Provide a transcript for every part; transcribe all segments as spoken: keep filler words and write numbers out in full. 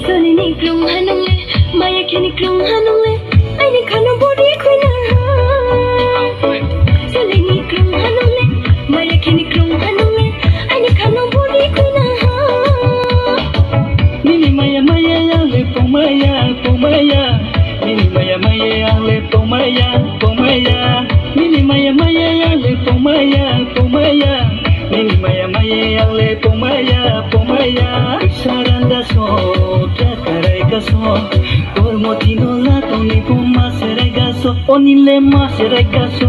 Solini klung hanung le, maya khini klung hanung le, aini khano body khuina ha. Solini klung hanung le, maya khini klung hanung le, aini khano body khuina ha. Nini maya maya yang le pung maya, pung maya. Nini maya maya yang le pung maya, pung maya. Nini maya maya yang le pung maya, pung maya. Nini maya maya yang le pung maya, pung maya. Saranda so, prakarai ka so. Kormo tino la toni pung ma serai ga so. Oni le ma serai ga so.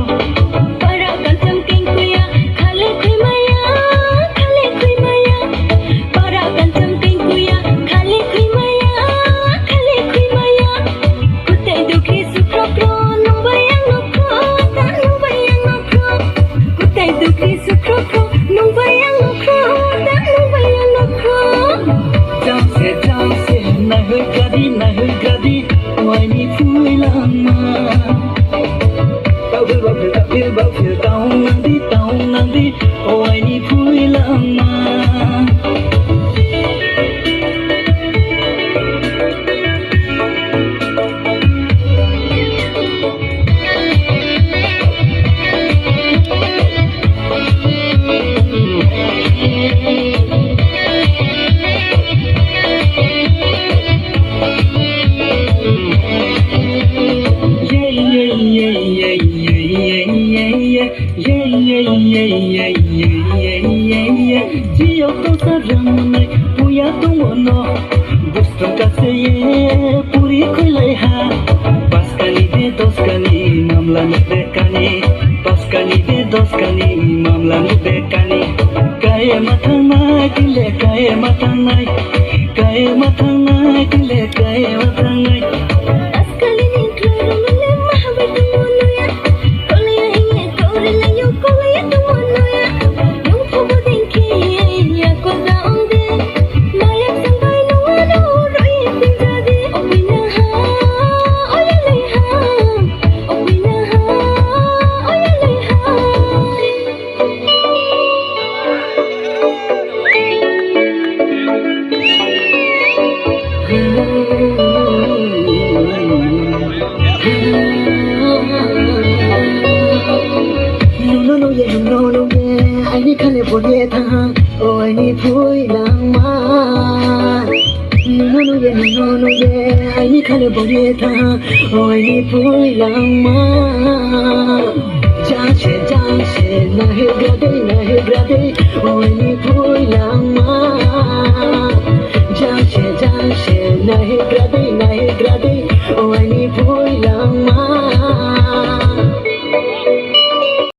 Para kancham kengkuya, khale khuimaya, khale khuimaya. Para kancham kengkuya, khale khuimaya, khale khuimaya. Kutai dukri sukrokro, nungbayang nukro, ta nungbayang nukro. Kutai dukri sukrokro, nungbayang nukro, ta nungbayang nukro. Jamse, jamse, nahwi gadi, nahwi gadi, waini phuilangma. Baphil, baphil, baphil, baphil, taung nangdi, taung nangdi, o aini phuilangma. Jiyok to sa ramunai puya tongo no. Bustong kase ye puri khuilai ha. Paskani de doskani mamla no de kani. Paskani de doskani mamla no de kani. Kaye ma thangnai tile kaye ma thangnai. Kaye ma thangnai tile kaye ma thangnai. Paskani ni kloro mele mahabai tongo no ya. Nuno nuye, nuno nuye, aini khale bole thang, o aini phuilangma. Nuno nuye, nuno nuye, aini khale bole thang, o aini phuilangma. Jangse, jangse, nahigra dei, nahigra dei, o aini phuilangma. Jangse, jangse, nahigra dei, nahigra dei, o aini phuilangma.